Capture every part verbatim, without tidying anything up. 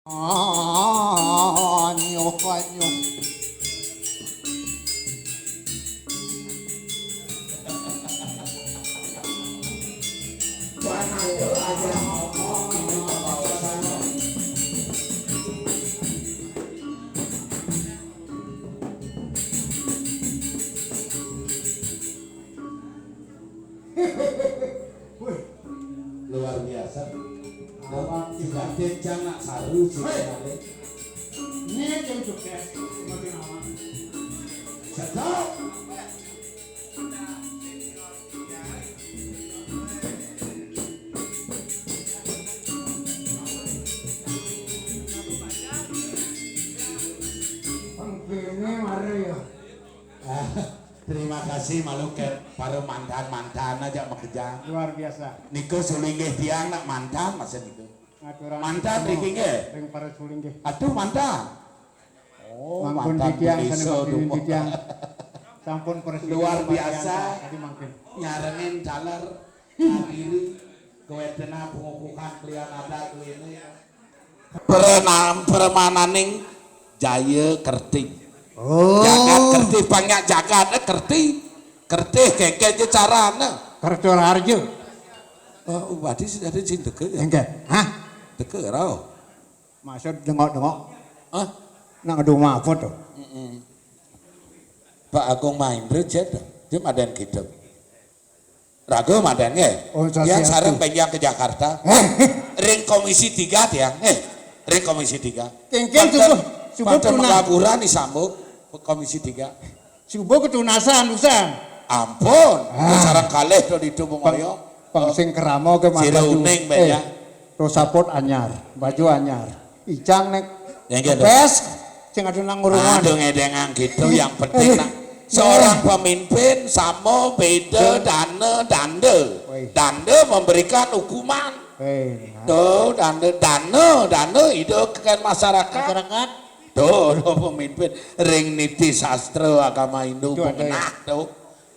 Anyuh, anyuh. Wih, luar biasa. Apa? Ibatin cang nak saru sih. Hei. Ini tim sukses, semakin lama. Sedap. Ini mari ya. Ah, terima kasih malu ke para mantan-mantan aja makejang. Luar biasa. Niku sulinggih tiang nak mantan masa niku. Ngaturan mantan niki nggih. Ring para sulinggih. Aduh mantan. Oh, mangkun mantan titiang, sane mangkun titiang. Sampun presiden luar biasa. Tadi mangkun. Nyarengin taler ngadiri kewetenan pengukuhan kelian adat ini. Perenam permananing Jaya Kerti. Oh. Jagat Kerti, banyak jagat, eh, Kerti. Kerti kengke je carane. Kerto Raharja. Oh, wadi sing ada sing teke ya? Enggak. Hah? Teke rau. Maksud dengok-dengok. Hah? Nak ngadu apa tuh? Mm-mm. Pak Agung Mahendra jet. Dia madan gitu. Ragu madan nggih. Oh, tiang sareng benjang ke Jakarta. Ring Komisi Tiga tiang, eh, ring Komisi Tiga. Kengken subuh, subuh pantun tuna. Mengkaburan disambung Komisi Tiga. Subuh ketunasan usan. Ampun, ah. Sareng kalih to ditu mengoyo. Pang sing keramo ke mata sira uning, eh, ya. To sapot anyar, baju anyar. Icang nek nggih, kepes, sing ada nang ngurungan. Aduh, ngedengang gitu, yang penting eh, nak seorang pemimpin sama beda dana danda. Woi. Danda memberikan hukuman. Eh, nah. Tuh, danda, dana, dana, ide keken masyarakat. Masyarakat. Tuh, lo pemimpin ring niti sastra agama Hindu itu ada ya? Tuh.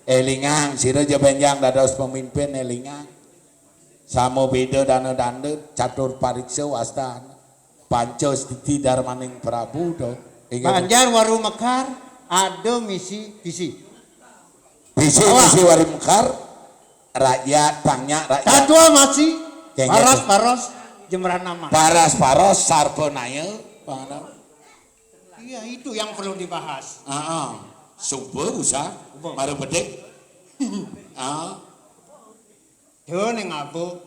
Elingang, sira ja benjang dados pemimpin, elingang. Sama beda dana danda, catur pariksa wastan. Panca stiti darmaning Prabu to. Inggih. Banjar Waru Mekar, ada misi visi. Visi, misi Waru Mekar, rakyat pangnya rakyat. Tatwa masi, kengke paras paros, jembrana mas. Paras paros, sarpanaya, panganan. Iya, itu yang perlu dibahas. Heeh. Suba usah, mara bedik. Heeh. Yo ning abo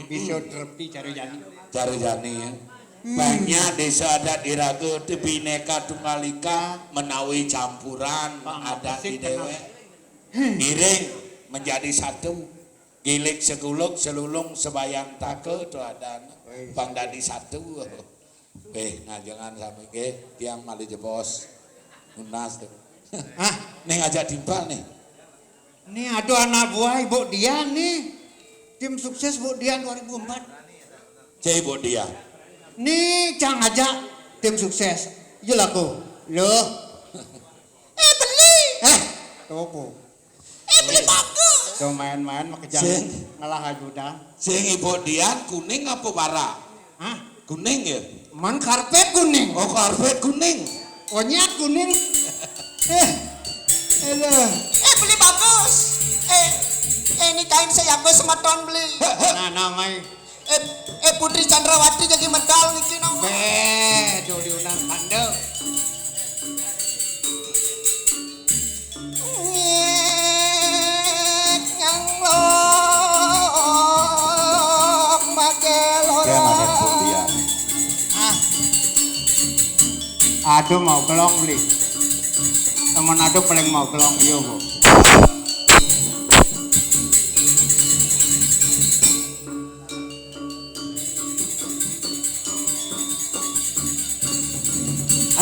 bisa drepi cara jani. Cara jani ya. Banyak desa adat iraga te bineka tunggal ika menawi campuran adat di dewek. Ngiring menjadi satu. Gilik seguluk selulung sebayan taka to adan. Pang dadi satu. Eh, ngajengan sami nggih, tiang malih jebos. Nunas tuh. Hah? Ning ajak timpal nih. Nih ada anak buah Ibu Dian nih. Tim sukses Bu Dian dua ribu empat. Cek Ibu Dian. Nih cang ajak tim sukses. Iya laku. Loh. Eh beli. Eh, topo. Eh, beli bagus. Tuh main-main makejang ngalah ajudan. Sing Ibu Dian kuning apa bara? Hah? Kuning ya? Man karpet kuning. Oh, karpet kuning. Onyat kuning. Eh, aduh. Eh, beli bagus. Eh, eh, ini kain saya bagus semeton beli. Nah, namai. Eh, eh, Putri Chandrawati jadi medal niki nang. Beh, doliunan pande. Oke, makan kuliah. Ah. Aduh mau kelong beli. Temen aduh paling mau kelong iya, Bu.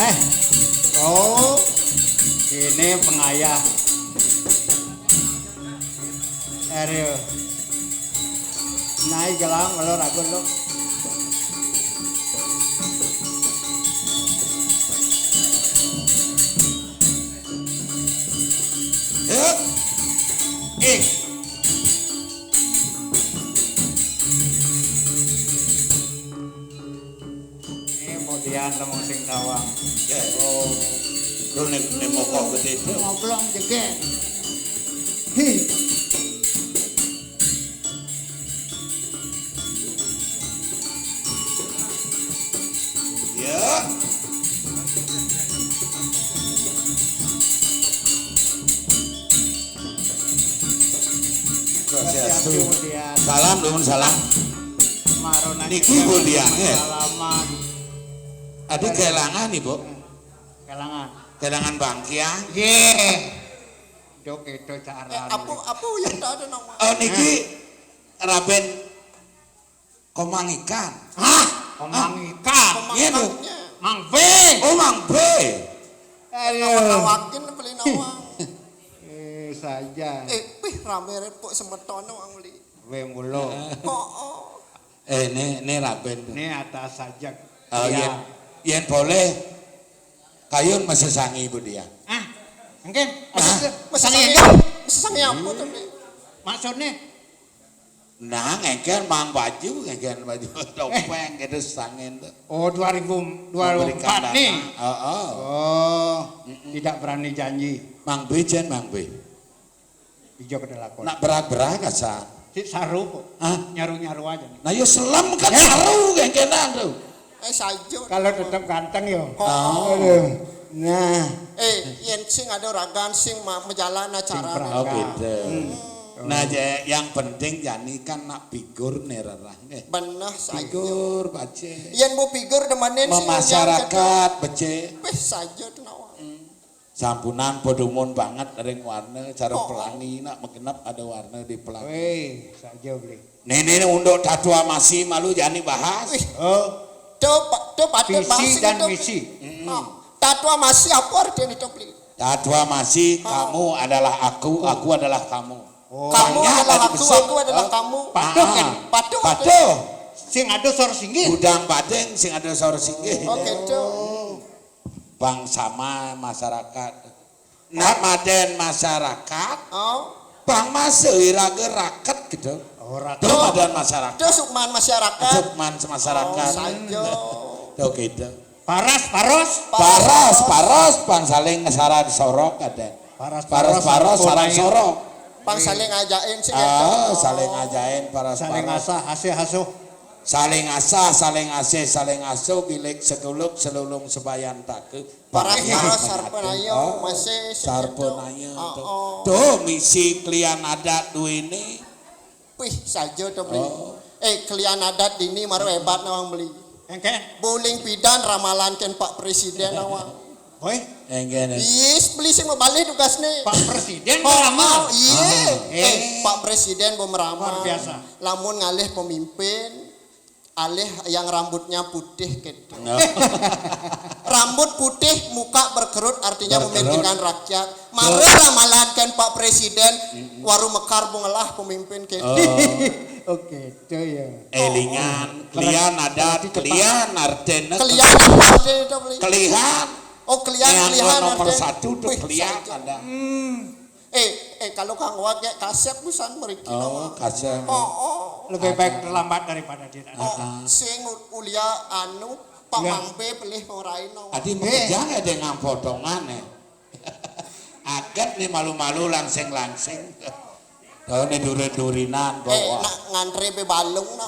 Eh, oh, ini pengayah. Aduh. Naik gelang, lo ragu lo. Eh, eh. Ini mau Pian ngomong sing tawang. Ya. Oh. Lu nek nek mokok gedé tuh. Ngoblong jegé. Hi. Ya. Swastiastu. Salam, nuhun salam. Marona niki Bu Diah, ya. Salaman. Adi kelangan, Ibu. Kelangan. Kelangan bangkiang. Yé. Dok itu cara. Eh, apa, apa yang tak ada nama? Oh, niki Raben Komang Ikan. Hah? Komang Ikan. Iya, Bu. Mang B. Oh, Mang B. Aduh. Nawakin beli nawang. Eh, saja. Eh, pih rame repuk semeton nawang beli. Wé mulo. Oh, oh. Eh, ini, ini Raben tuh. Ini atas saja. Oh, iya. Yén boleh, kayun masih sangi, Bu Diah. Ah, mungkin. Masih sangi, masih sangi apa tuh, Bli? Maksudnya? Nah, ngengken mang baju, ngengken baju topeng gitu sangin tuh. Oh, dua ribu dua puluh empat nih. Heeh. Oh, tidak berani janji. Mang B jen, Mang B. Ijo kada lakon. Nak berak-berak asa. Si saru kok. Hah? Nyaru-nyaru aja nih. Nah, yo selem kan saru ngengkenan tuh. Eh, saja. Kalau tetap ganteng yo. Oh. Aduh. Nah. Eh, yen sing ada ragan sing ma- majalan acara. Oh, gitu. Hmm. Nah, je- yang penting jani kan nak figur nih rerah nggih. Bener saja. Figur bace. Yen bu figur demanen sing masyarakat bace. Wis saja tuh nawang. Sampunan pedumun banget ring warna cara pelangi nak magenep ada warna di pelangi. Wéh, saja beli. Nene untuk tatua masi malu jani bahas. Wih. Oh. Tuh, pa- tuh patut bahas visi dan misi. Oh. Tatua masi apa artinya itu beli? Tatua masi, kamu adalah aku, aku adalah kamu. Oh. Kamu adalah aku, aku adalah kamu. Patuh kan? Patuh. Patuh. Sing ada sor singgih. Gudang badeng sing ada sor singgih. Oke tuh. Bang sama masyarakat. Nak maden masyarakat. Oh. Bang masih raga raket gitu. Oh, raket. Tuh maden masyarakat. Tuh sukman masyarakat. Sukman masyarakat. Oh, saja. Tuh gitu. Paras, paros. Paras, paros, bang saling ngesaran sorok ada. Paras, paros, paros, saran sorok. Bang saling ngajain sih. Ah, saling ngajain paras, saling paros. Asah, asih, asuh. Saling asah, saling asih, saling asuh, bilik seguluk, selulung sebayan take. Paras, paros, sarpenaya, masih sarpenaya. Tuh, misi klian adat duwene. Wih, saja to beli. Oh. Eh, klian adat dini maru hebat nawang beli. Engke. Buling pidan ramalan ken Pak Presiden nawang. Boy. Engke. Yes, beli sing mau balik tugas nih. Pak Presiden oh, meramal. Oh, iya. Ah. Eh, Pak Presiden mau meramal. Luar biasa. Lamun ngalih pemimpin, alih yang rambutnya putih gitu. Rambut putih, muka berkerut, artinya memikirkan rakyat. Mare ramalan kan Pak Presiden, waru mekar bungelah pemimpin gitu. Oh. Oke, itu ya. Elingan, klian adat, klian artene. Klian apa artene itu beli? Klian. Oh, klian, klian nomor satu tuh klian ada. Hmm. Eh, eh, kalau kang wage kasep busan meriki. Oh, kasep. Oh, oh. Lebih baik terlambat daripada tidak. Oh, sing ulia anu Pak Mang B pelih pengerai no. Adi mengejang ada ngang potongan eh. Aget nih malu-malu langsing-langsing. Tahu nih durin-durinan bawa. Eh, nak ngantre be balung no.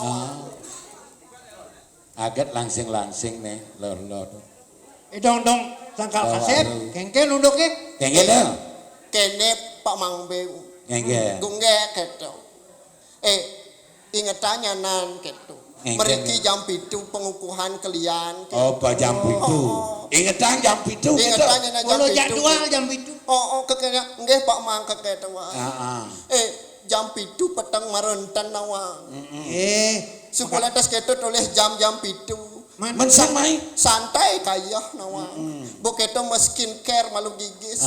Aget langsing-langsing nih, lor-lor. Eh, dong, dong, sangkal kasep, kengke nunduk ya. Kengke dah. Kene Pak Mang B. Kengke. Gungge keto. Eh, ingetannya nan keto. Meriki jam pitu pengukuhan kelian. Oh, jam pitu. Ingetan jam pitu. Ingetannya nan jam pitu. Kalau jadwal jam pitu. Oh, oh, kekena. Nggih, Pak Mang keketo. Heeh. Eh, jam pitu peteng maronten nawang. Eh, suku lantas keto tulis jam-jam pitu. Men samai. Santai kayah nawang. Bu keto mau skincare malu gigis.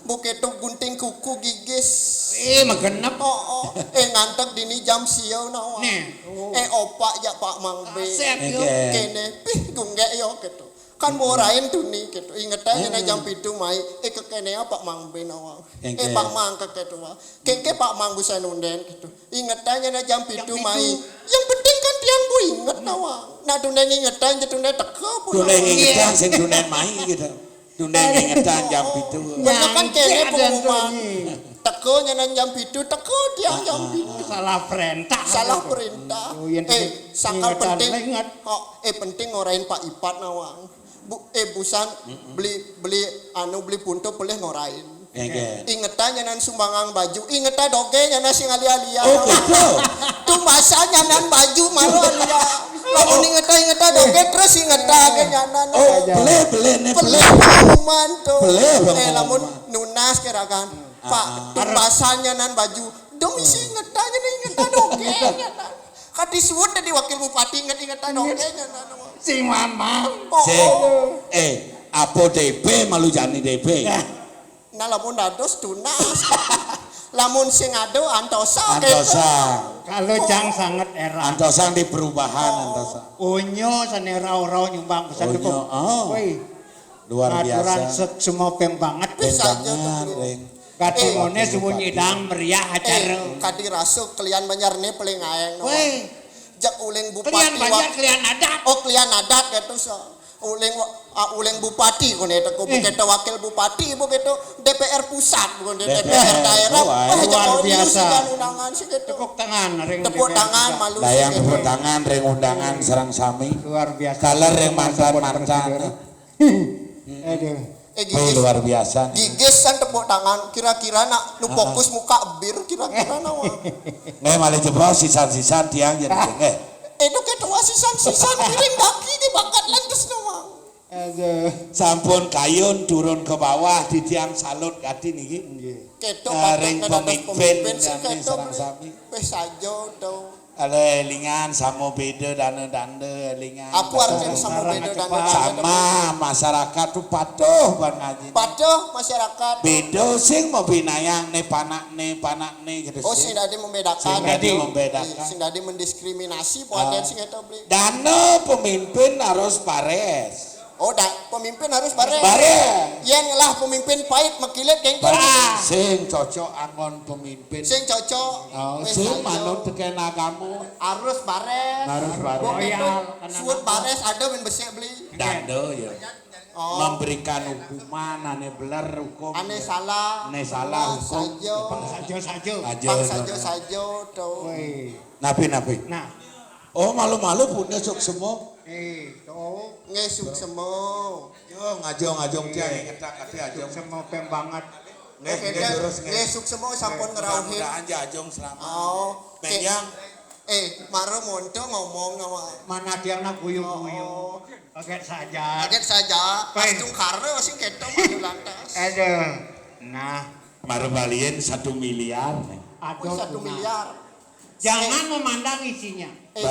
Bu keto gunting kuku gigis. Eh, magenep. Oh, oh. Eh, ngantek dini jam siau nawang. Nih. Eh, opak jak Pak Mang B. Kasep, yo. Kene, pih gungge Yo gitu. Kan mau orahin tuni gitu. Ingetane jam pitu mai, eh, kekene Pak Mang ben nawang. Eh, Pak Mang keke tuwa. Keke Pak Mang busan unden gitu. Ingetane jam pitu mai. Yang penting kan tiang bu inget nawang. Nah, tuni ingetan, tuni teka pun. Tuni ingetan, sing tuni mai gitu. Tuni ingetan jam pitu. Bener kan kene pengumuman. Teka nyanan jam pitu, teka tiang jam pitu. Salah perintah. Salah perintah. Eh, sakal penting. Oh, eh, penting ngorahin Pak Ipat nawang. Bu, eh, busan beli, beli anu, beli punto pelih ngorahin. Ingetan nyanan sumbangan baju, ingetan doge nyanan sing alia-alia. Oh, gitu. Tumbasa nyanan baju malu alia. Lamun ingetan, ingetan doge terus ingetan ge nyanan. Oh, pelih, pelih ne pelih. Pelih pengumuman tuh. Pelih pengumuman. Eh, lamun nunas kerakan. Pak, tumbasa nyanan baju. Dong isi ingetan nyanan, ingetan doge nyanan. Kati suut tadi wakil bupati inget-ingetan doge nyanan. Sing mamang. Oh, sing. Eh, apa D P malu jani D P? Nah, lamun dados tunas. Lamun sing ado antosa. Antosa. Kalau jang sangat era. Antosa di perubahan, antosa. Onyo sane rau-rau nyumbang pesan. Onyo, oh. Woi. Luar biasa. Aturan semua peng banget. Peng banget, Reng. Katimone suwun nyidang meriah acara. Eh, kadi raso kelian Banjar ne paling aeng, no. Woi. Jak uling bupati. Kelian Banjar, kelian adat. Oh, kelian adat gitu so. Uling, ah, uling bupati kone teko, bukan wakil bupati, bukan D P R pusat, bukan D P R daerah. Wah, luar biasa. Undangan sih gitu. Tepuk tangan, ring. Tepuk tangan malu. Dayang tepuk tangan ring undangan sareng sami. Luar biasa. Kaler ring mantan-mantan. Aduh. Eh, gigis. Luar biasa. Gigis san tepuk tangan, kira-kira nak nu fokus muka ebir, kira-kira nawa. Nggih, malih jebos sisan-sisan tiang jadi nggih. Itu ketua sisan-sisan piring daki di bakat lantas nawang. Aduh. Sampun kayun turun ke bawah di tiang salut kati niki. Nggih. Ketok ring pemimpin sing ketok sareng sami. Wis saja to. Ale elingan sama beda dana-dana elingan. Apa artinya sama beda dana-dana? Sama masyarakat tuh patuh ban ngaji. Patuh masyarakat. Beda sing mabinayang ne panak ne, panak ne gitu. Oh, sing dadi membedakan. Sing dadi membedakan. Sing dadi mendiskriminasi, buat sing itu beli. Dana pemimpin harus bares. Oh, dah, pemimpin harus bareng. Bareng. Yang lah pemimpin pahit mekilit geng. Sing cocok angon pemimpin. Sing cocok. Oh, sing manut teken agama. Harus bareng. Harus bareng. Suwun bares ada main besik beli. Dando ya. Oh. Memberikan hukuman ane beler hukum. Ane salah. Ane salah hukum. Saja. Pang saja saja. Pang saja saja to. Napi napi. Nah. Oh, malu-malu punya suksema. Eh, to. Nggih suksema. Yo ngajong-ngajong tiang ngetak ati ajong. Suksema peng banget. Nggih, nggih, terus nggih. Nggih suksema sampun ngrauhin. Mudah-mudahan ya ajong selamat. Oh, penjang. Eh, mara monto ngomong nawa. Mana tiang nak guyu-guyu. Oh. Kaget saja. Kaget saja. Pas tungkara sing ketok malu lantas. Aduh. Nah, mara balian satu miliar. Aduh, satu miliar. Jangan memandang isinya. Eh,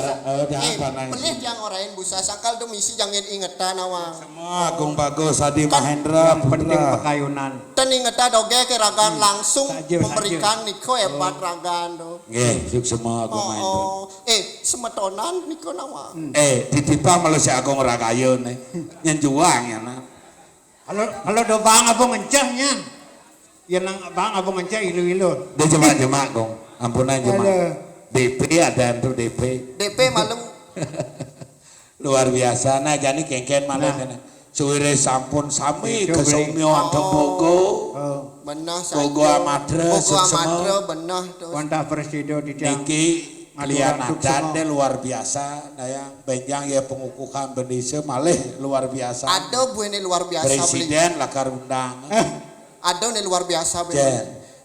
jangan pandang pelih isinya. Jangan orahin busa sangkal do misi jangan ingetan awang. Semua Agung Bagus Adi Mahendra yang penting Putra. Pakayunan. Ten ingetan doge ke ragan langsung memberikan niko hebat ragan do. Nggih, semua Agung Mahendra. Oh, eh, semetonan niko nawang. Eh, titipan malah si Agung Ragayo ne. Nyen juang ya nah. Kalau, kalau do bang abang enceh nyen. Ya nang bang abang enceh ilu-ilu. Dia jemak-jemak, Gong. Ampunan jemak. Halo. D P ada tu D P. D P malu. Luar biasa. Nah, jani kengken malu kene. Suwire sampun sami kesumio anteng Bogo. Oh. Benah saja. Bogo Amatra, Bogo Amatra, benah terus. Wantah presido di tiang. Niki Kalian adat deh luar biasa, nah ya, benjang ya pengukuhan bendise malih luar biasa. Ada bu ini luar biasa. Presiden lakar undang. Ada nih luar biasa beli.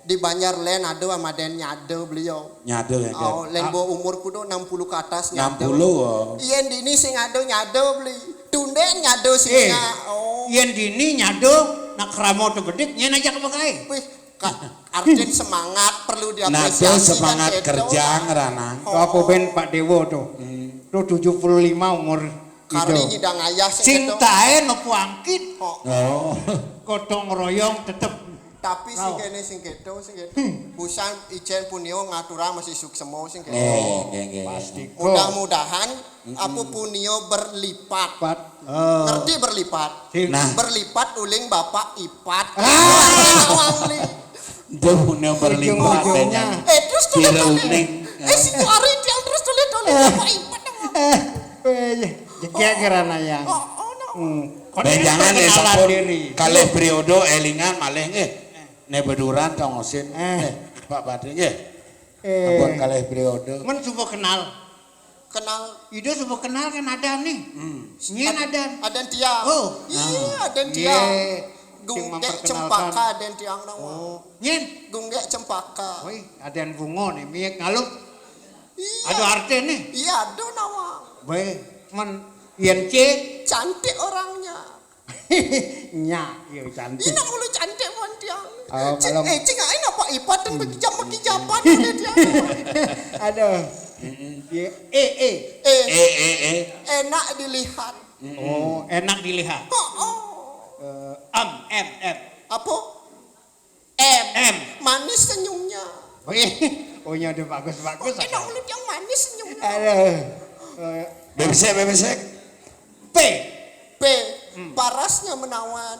Di Banjar Len ada amaden nyada beliau. Nyada ya. Oh, len bawa umur kudu enam puluh ke atas nyada. Enam puluh. Oh. Iya dini sing ada nyada beli. Tunden nyada sing. Oh. Iya dini nyada nak ramo tu bedik nyen aja ke bagai. Wih, Artin semangat perlu diapresiasi. Nado semangat kerja ngeranang. Tuh aku ben Pak Dewo tuh. Hmm. Tuh tujuh puluh lima umur. Kari nyidang ayah sing taen mepu angkit. Oh. Gotong royong tetep. Tapi sing kene sing keto sing keto. Busan icen punio ngaturang masih suksemo sing keto. Nggih, nggih, nggih. Pasti. Mudah-mudahan apa punio berlipat. Oh. Ngerti berlipat? Sing. Nah. Berlipat uling bapak ipat. Ah. Nawang li. Dia punya berlipat. Ujung-ujungnya. Bedanya. Eh, terus tuh kira uning. Eh, si Ari dia terus tulis-tulis bapak ipat. Eh, eh, iya. Jegek kerana ya. Oh, oh, no. Hmm. Bejangan ya, sampun diri. Kalih periode elingan malih nggih. Nek beduran tongosin. Eh. Eh, Pak Badri nggih. Eh. Ampun kalih periode. Men subuh kenal. Kenal. Ida subuh kenal kan ada nih. Hmm. Nyen ada. Ada tiang. Oh. Iya, ada tiang. Iya. Gunggek cempaka ada tiang nawa. Oh. Nyen. Gunggek cempaka. Woi, ada bunga nih, miek ngalup. Iya. Ada arti nih. Iya, ada nawa. Baik, men yen cek. Cantik orangnya. Nya, iya cantik. Ini mulu cantik pun tiang. Oh, cing, kalau eh, cing, ayo apa ipatan hmm. Bekijap-bekijapan ada tiang. Aduh. Iya, eh, eh. Eh. Eh, eh, eh. Enak dilihat. Oh, enak dilihat. Oh, oh. Eh, em, em, em. Apa? M. M. Manis senyumnya. Wih, punya udah bagus-bagus. Enak mulut yang manis senyumnya. Aduh. Eh, bebesek, bebesek. P. P. Hmm. Parasnya menawan.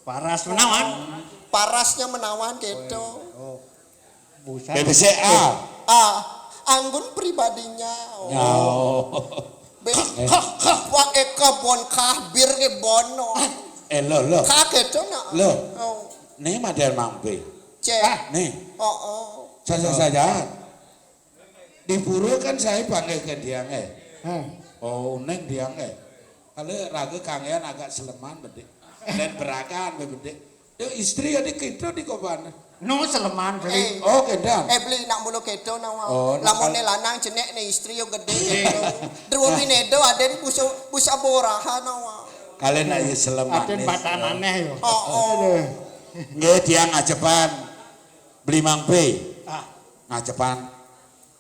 Paras menawan. Parasnya menawan gitu. Oh. Buset. Bebesek A. A. Anggun pribadinya. Oh. Ya. Be- Wah, eka bon kah bir ke bono. Eh, lo, lo. Kah gitu nak. Lo. Oh. Nih model mampe. Cek. Ah. Nih. Oh, oh. Saja-saja. Di pura kan saya panggil ke tiang eh. Hmm. Oh, neng tiang eh. Kalau raga kangean agak seleman bedik. Dan berakan bedik. Yo istri ada kita di koban. No seleman beli. Eh. Oh, kedang. Eh, beli nak mulu keto nawa. Oh, nak lamun al- ne lanang cenek ne istri yo gede keto. Dua minedo ada di busa, busa boraha nawa. Kalian aja seleman. Aden nih. Batan aneh yo. Oh, oh. Aduh. Nggih, tiang ngacepan. Beli mangpe. Ah. Ngacepan.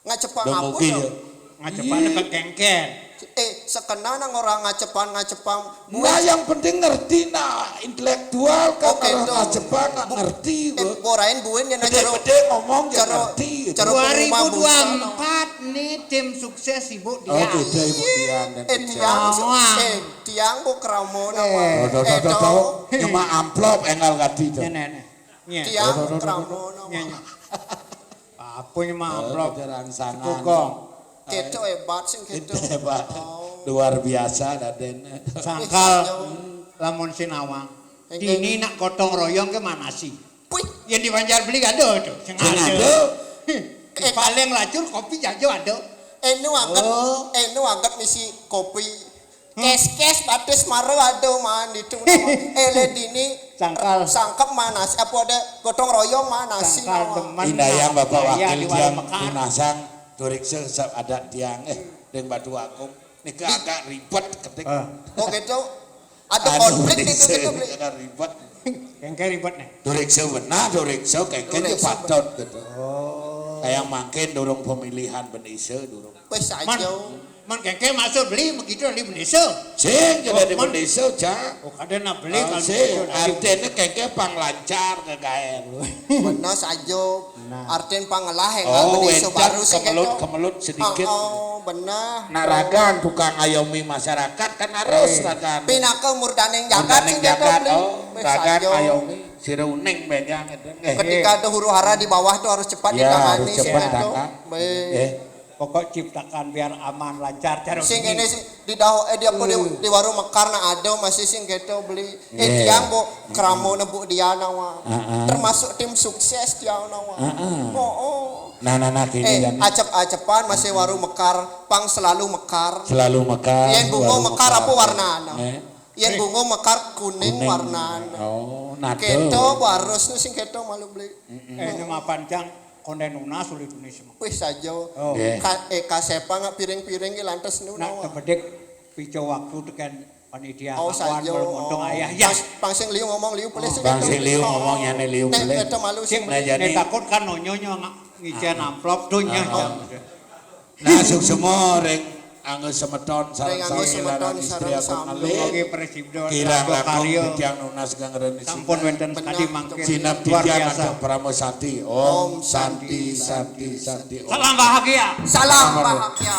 Ngacepang apa dong? Ngacepang ke kengken. Eh, sekena nang orang ngacepang-ngacepang. Nah, yang penting ngerti nah, intelektual kan. Oke, orang tuh. Ngacepang nggak ngerti, eh, Bu. Borain buin ya, nah, bede-bede ngomong ya ngerti gitu. Dua ribu dua puluh empat nih tim sukses Ibu Dian. Oh, beda Ibu Dian dan eh, Ibu Dian. Dian. Eh, Dian Bu Kramo nama. Eh. Tuh, tuh, tuh, tuh, tuh. Nyema amplop enggal kati tuh. Nih, nih, nih. Tiang kramo nama. Apa nyema amplop? Kita rangsangan. Kukong. Keto hebat sing keto. Keto hebat. Oh. Luar biasa Raden. Sangkal lamun sinawang. Dini nak gotong royong ke mana sih? Puih. Yang di Banjar Beli ada tuh. Sing ada. Paling lacur kopi jajo ada. Enu angkat, oh. Enu angkat misi kopi. Kes-kes batis mara ada man itu. Ele dini sangkal. Sangkep manas apa ada gotong royong manas sih. Sangkal demen. Indayang Bapak Wakil di warung Tiang Mekar. Tunasang turiksa sab adat tiang eh deng batu agung. Nika agak ribet ketik. Oh gitu. Ada konflik itu gitu beli. Agak ribet. Yang kayak ribet nih. Turiksa benar, turiksa kayak gitu patot gitu. Oh. Kayak mangkin durung pemilihan benisa durung. Wis aja. Man kengke maksud beli begitu di bendesa. Sing jadi bendesa, Cak. Oh, kada nak beli kalau sing artinya kengke pang lancar ke gaen. Benar saja. Nah. Artin pangelah yang bendesa baru sing kemelut, kemelut sedikit. Oh, benar. Nak ragan tukang ayomi masyarakat kan harus ragan. Pinaka murdaning jagat sing jagat. Oh, ragan ayomi sira uning benjang itu. Ketika ada huru hara di bawah tuh harus cepat ditangani sing itu. Baik. Pokok ciptakan biar aman lancar cara sing ini sih di daho eh di apa di, di warung Mekar nak ada masih sing keto beli eh tiang bu keramo nebuk dia nawa termasuk tim sukses dia nawa oh oh nah nah nah eh acep-acepan masih warung Mekar pang selalu Mekar selalu Mekar yang bunga Mekar apa warna nah yang bunga Mekar kuning warna oh nah keto harus tuh sing keto malu beli eh ini mah panjang konten nunas sulit nulis. Wih saja. Oh. Ka, eh kasepa nggak piring-piring ki lantas nu nak nawa. Tebedik pico waktu tekan panitia oh, kawan saja. Belum untung oh. Ayah ya. Pas, pangsing liu ngomong liu pelih sing. Pangsing liu ngomong ya ne liu pelih. Nek malu sing. Nah, jadi takut kan nonyo nyo ngicen amplop tuh nya. Nah, suksma ring anggo semeton sareng sami lan istri agung malih. Kirang langkung titiang nunas kang rene sampun wenten kadi mangkin. Sinab titiang antuk parama santi. Om santi santi santi om. Salam bahagia. Salam bahagia.